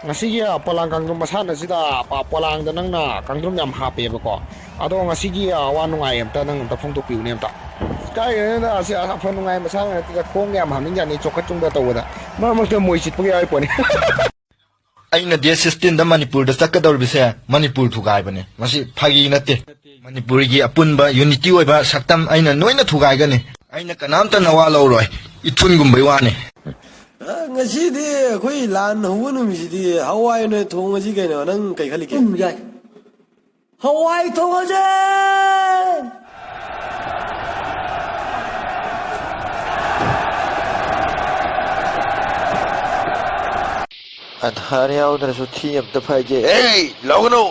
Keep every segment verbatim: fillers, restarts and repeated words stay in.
ꯉꯁꯤꯒꯤ ꯄꯣꯂꯥꯡ ꯀꯥꯡꯗ꯭ꯔꯨꯝ ꯃꯁꯥꯟꯅꯁꯤꯗ ꯄ-, ꯄꯣꯂꯥꯡꯗ ꯅꯪꯅ ꯀꯥꯡꯗ꯭ꯔꯨꯝ ꯌꯥꯝ ꯍꯥꯞꯄꯦꯕꯀꯣ꯫ ꯑꯗꯣ ꯉꯁꯤꯒꯤ ꯑꯋꯥ ꯅꯨꯡꯉꯥꯏ ꯑꯝꯇ ꯅꯪ ꯑꯝꯇ ꯐꯣꯡꯗꯣꯛꯄꯤꯌꯨꯅꯦ ꯑꯝꯇ꯫ ꯀꯥꯏꯗꯩꯅꯣꯗ, ꯑꯁꯤ ꯑꯐ ꯅꯨꯡꯉꯥꯏ ꯃꯁꯥꯟꯅ ꯅꯠꯇꯦꯗ, ꯈꯣꯡꯒ ꯌꯥꯝ ꯍꯥꯝꯅꯤꯡꯖꯥꯠꯅꯤ, ꯆꯣꯡꯈꯠ ꯆꯣꯡꯗ ꯇꯧꯕꯗ꯫ ꯃꯔꯛ ꯃꯔꯛꯇ ꯃꯣꯏ ꯆꯤꯠꯄꯒ ꯌꯥꯎꯔꯤ ꯄꯣꯠꯅꯤ꯫ ꯑꯩꯅ ꯗꯦꯠ ꯁꯤꯛꯁꯇꯤꯟꯗ ꯃꯅꯤꯄꯨꯔꯗ ꯆꯠꯀꯗꯧꯔꯤꯕꯁꯦ ꯃꯅꯤꯄꯨꯔ ꯊꯨꯒꯥꯏꯕꯅꯦ꯫ ꯃꯁꯤ ꯐꯥꯒꯤ ꯅꯠꯇꯦ꯫ ꯃꯅꯤꯄꯨꯔꯒꯤ ꯑꯄꯨꯟꯕ ꯌꯨꯅꯤꯇꯤ ꯑꯣꯏꯕ ꯁꯛꯇꯝ ꯑꯩꯅ ꯂꯣꯏꯅ ꯊꯨꯒꯥꯏꯒꯅꯤ꯫ ꯑꯩꯅ ꯀꯅꯥꯝꯇ ꯅꯋꯥ ꯂꯧꯔꯣꯏ꯫ ꯏꯊꯨꯟꯒꯨꯝꯕꯩ ꯋꯥꯅꯤ꯫ ꯑ, ꯉꯁꯤꯗꯤ ꯑꯩꯈꯣꯏ ꯂꯥꯟ ꯍꯧꯕ ꯅꯨꯃꯤꯠꯁꯤꯗꯤ ꯍꯋꯥꯏ ꯑꯣꯏꯅ ꯊꯣꯡꯉꯁꯤ ꯀꯩꯅꯣ꯫ ꯅꯪ ꯀꯩ ꯈꯜꯂꯤꯒꯦ? ꯎꯝ, ꯌꯥꯏ꯫ ꯍꯋꯥꯏ ꯊꯣꯡꯉꯁꯦ! ꯑꯙꯥꯔ ꯌꯥꯎꯗ꯭ꯔꯁꯨ ꯊꯤ ꯑꯝꯇ ꯐꯥꯏꯒꯦ꯫ ꯑꯦ, ꯂꯧꯒꯅꯨ!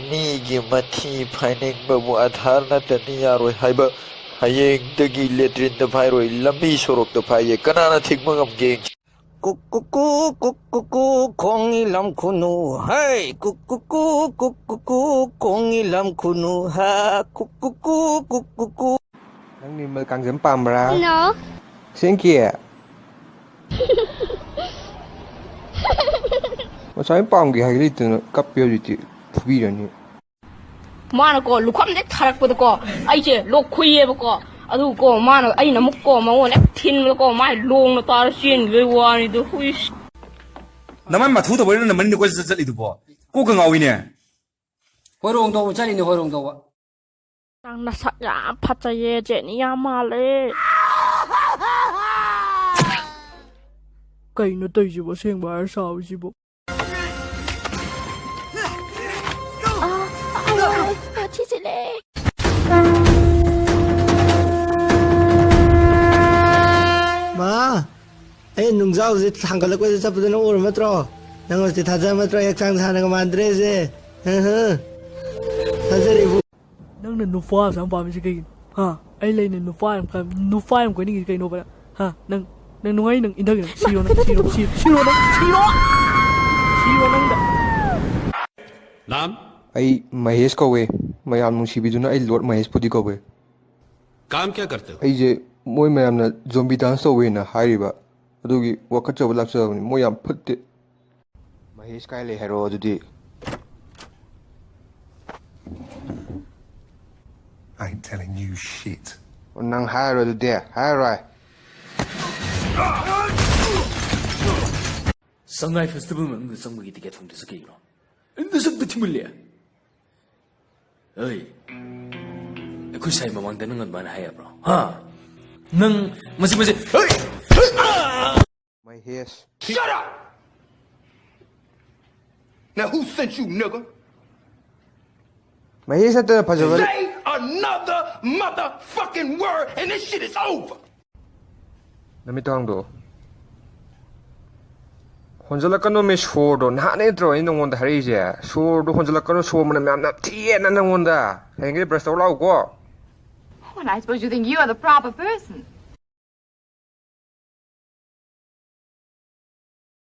ꯃꯤꯒꯤ ꯃꯊꯤ ꯐꯥꯏꯅꯤꯡꯕꯕꯨ ꯑꯙꯥꯔ ꯅꯠꯇ꯭ꯔꯗꯤ ꯌꯥꯔꯣꯏ ꯍꯥꯏꯕ? ꯍꯌꯦꯡꯗꯒꯤ ꯂꯦꯇ꯭ꯔꯤꯟꯗ ꯐꯥꯏꯔꯣꯏ, ꯂꯝꯕꯤ ꯁꯣꯔꯣꯛꯇ ꯐꯥꯏꯒꯦ꯫ ꯀꯅꯥꯅ ꯊꯤꯡꯕ ꯉꯝꯒꯦ? ꯀꯨꯛ ꯀꯨꯛ ꯀꯨ, ꯀꯨꯛ ꯀꯨꯛ ꯀꯨ, ꯈꯣꯡꯒꯤ ꯂꯝ ꯈꯨꯅꯨ, ꯍꯩ! ꯀꯨꯛ ꯀꯨꯛ ꯀꯨ, ꯀꯨꯛ ꯀꯨꯛ ꯀꯨ, ꯈꯣꯡꯒꯤ ꯂꯝ ꯈꯨꯅꯨ, ꯍꯥ! ꯀꯨꯛ ꯀꯨꯛ ꯀꯨ, ꯀꯨꯛ ꯀꯨꯛ ꯀꯨ꯫ ꯅꯪ ꯅꯤꯔꯃꯜ ꯀꯥꯡꯖꯝ ꯄꯥꯝꯕ꯭ꯔꯥ? No. ꯑꯁꯦꯡꯀꯤ? ꯉꯁꯥꯏ ꯄꯥꯝꯒꯦ ꯍꯥꯏꯒꯦ ꯂꯩꯇꯅ ꯀꯞꯄꯦ ꯍꯧꯖꯤꯛꯇꯤ꯫ ꯐꯨꯕꯤꯔꯅꯤ꯫ ꯃꯥꯅꯀꯣ ꯂꯨꯈꯝꯗ ꯊꯥꯔꯛꯄꯗꯀꯣ ꯑꯩꯁꯦ ꯂꯣꯛ ꯈꯨꯏꯌꯦꯕꯀꯣ꯫ ꯑꯗꯨꯒꯀꯣ ꯃꯥꯅ, ꯑꯩꯅ ꯑꯃꯨꯛꯀꯣ ꯃꯉꯣꯟꯗ ꯍꯦꯛ ꯊꯤꯟꯕꯗꯀꯣ ꯃꯥꯏ ꯂꯣꯡꯅ ꯇꯥꯔ ꯆꯦꯟꯈꯤꯕꯩ ꯋꯥꯅꯤꯗ꯫ ꯍꯨꯏꯁ꯫ ꯅꯃꯥꯏ ꯃꯊꯨ ꯇꯧꯕꯩꯔꯣ ꯅꯪ ꯃꯅꯤꯡꯗ ꯀꯣꯏꯆꯠ ꯆꯠꯂꯤꯗꯨꯕꯣ? ꯀꯣꯛꯀ ꯉꯥꯎꯏꯅꯦ꯫ ꯍꯣꯏꯔꯣꯡ ꯇꯧꯕ ꯆꯠꯂꯤꯅꯦ, ꯍꯣꯏꯔꯣꯡ ꯇꯧꯕ꯫ ꯅꯪ ꯅꯁꯛ ꯌꯥꯝ ꯐꯖꯩꯌꯦ, ꯖꯦꯅꯤ ꯌꯥꯝ ꯃꯥꯜꯂꯦ꯫ ꯀꯩꯅꯣ ꯇꯧꯔꯤꯁꯤꯕꯣ, ꯑꯁꯦꯡꯕ ꯍꯥꯏꯔ ꯁꯥꯎꯔꯤꯁꯤꯕꯣ? ꯑꯥ, ꯑꯥ, ꯑꯥ, ꯑꯥ, ꯊꯤ ꯆꯤꯠꯂꯦ꯫ ꯃꯥ, ꯑꯩ ꯅꯨꯡꯖꯥꯎꯁꯦ ꯊꯥꯡꯒꯠꯂꯛꯄꯗ ꯆꯠꯄꯗ ꯅꯪ ꯎꯔꯕ ꯅꯠꯇ꯭ꯔꯣ? ꯅꯪ ꯍꯧꯖꯤꯛꯇꯤ ꯊꯥꯖꯕ ꯅꯠꯇ꯭ꯔꯣ? ꯑꯩ ꯍꯛꯆꯥꯡ ꯁꯥꯟꯅꯒ ꯃꯥꯟꯗ꯭ꯔꯦꯁꯦ꯫ ꯍ ꯍ꯫ ꯊꯥꯖꯔꯤꯕꯨ꯫ ꯅꯪꯅ ꯅꯨꯄꯥ ꯑꯁꯨꯛ ꯌꯥꯝ ꯄꯥꯝꯃꯤꯁꯦ ꯀꯩꯒꯤꯅꯣ? ꯍꯥ? ꯑꯩ ꯂꯩꯅ ꯅꯨꯄꯥ ꯌꯥꯝ ꯀ-, ꯅꯨꯄꯥ ꯌꯥꯝ ꯀꯣꯏꯅꯤꯡꯉꯤꯁꯦ ꯀꯩꯅꯣꯕ ꯅꯪ? ꯍꯥ? ꯅꯪ, ꯅꯪ ꯅꯨꯡꯉꯥꯏ, ꯅꯪ ꯏꯟꯊꯒꯦ ꯅꯪ? ꯁꯤꯔꯣ ꯅꯪ, ꯁꯤꯔꯣ, ꯁꯤꯔꯣ, ꯁꯤꯔꯣ ꯅꯪ, ꯁꯤꯔꯣ! ꯁꯤꯔꯣ ꯅꯪꯗ! ꯅꯥꯝ? ꯑꯩ ꯃꯍꯦꯁ ꯀꯧꯋꯦ, ꯃꯌꯥꯝ ꯅꯨꯡꯁꯤꯕꯤꯗꯨꯅ ꯑꯩ ꯂꯣꯔꯗ ꯃꯍꯦꯁꯄꯨꯗꯤ ꯀꯧꯋꯦ꯫ ꯀꯥꯝ ꯀꯌꯥ ꯀꯔꯇꯦ ꯍꯣ? ꯑꯩꯁꯦ ꯃꯣꯏ ꯃꯌꯥꯝꯅ ꯖꯣꯝꯕꯤ ꯗꯥꯟꯁ ꯇꯧꯋꯦꯅ ꯍꯥꯏꯔꯤꯕ, ꯑꯗꯨꯒꯤ ꯋꯥꯀꯠꯆꯕ ꯂꯥꯛꯆꯕꯅꯤ꯫ ꯃꯣꯏ ꯌꯥꯝ ꯐꯠꯇꯦ꯫ ꯃꯍꯦꯁ ꯀꯥꯏ ꯂꯩ ꯍꯥꯏꯔꯛꯑꯣ ꯑꯗꯨꯗꯤ꯫ I ain't telling you shit. ꯅꯪ ꯍꯥꯏꯔꯣ ꯑꯗꯨꯗꯤ꯫ ꯍꯥꯏꯔꯣꯏ꯫ ꯁꯉꯥꯏ ꯐꯦꯁꯇꯤꯚꯦꯜ ꯃꯅꯨꯡꯗ ꯆꯪꯕꯒꯤ ꯇꯤꯀꯦꯠ ꯐꯪꯗ꯭ꯔꯤꯁꯦ ꯀꯩꯒꯤꯅꯣ? ꯅꯁꯛꯇ ꯊꯤꯃꯜꯂꯦ꯫ ꯑꯩ ꯑꯩꯈꯣꯏ ꯁꯥꯏ ꯃꯃꯥꯡꯗ ꯅꯪ ꯑꯗꯨꯃꯥꯏꯅ ꯍꯥꯏ ꯌꯥꯕ꯭ꯔꯣ? ꯍꯥ? ꯅꯪ ꯃꯁꯤ ꯃꯁꯤ ꯍꯩ! Mahesh. Shut up! Now who sent you, nigga? Mahesh ꯅꯠꯇꯅ ꯐꯖꯕ꯫ Say another motherfucking word and this shit is over! ꯅꯃꯤꯠꯇꯣ ꯍꯥꯡꯗꯣꯛꯑꯣ꯫ ꯍꯣꯟꯖꯜꯂꯛꯀꯅꯣꯃꯤ ꯁꯣꯔꯗꯣ꯫ ꯅꯍꯥꯟ ꯅꯠꯇ꯭ꯔꯣ ꯑꯩ ꯅꯉꯣꯟꯗ ꯍꯥꯏꯔꯛꯏꯁꯦ? ꯁꯣꯔꯗꯣ ꯍꯣꯟꯖꯜꯂꯛꯀꯅꯣ, ꯁꯣꯔ ꯃꯅꯝ ꯌꯥꯝ ꯅꯝꯊꯤꯑꯅ ꯅꯉꯣꯟꯗ꯫ ꯍꯌꯦꯡꯒꯩ ꯕ꯭ꯔꯁ ꯇꯧꯔ ꯂꯥꯛꯎꯀꯣ꯫ Oh, and I suppose you think you are the proper person.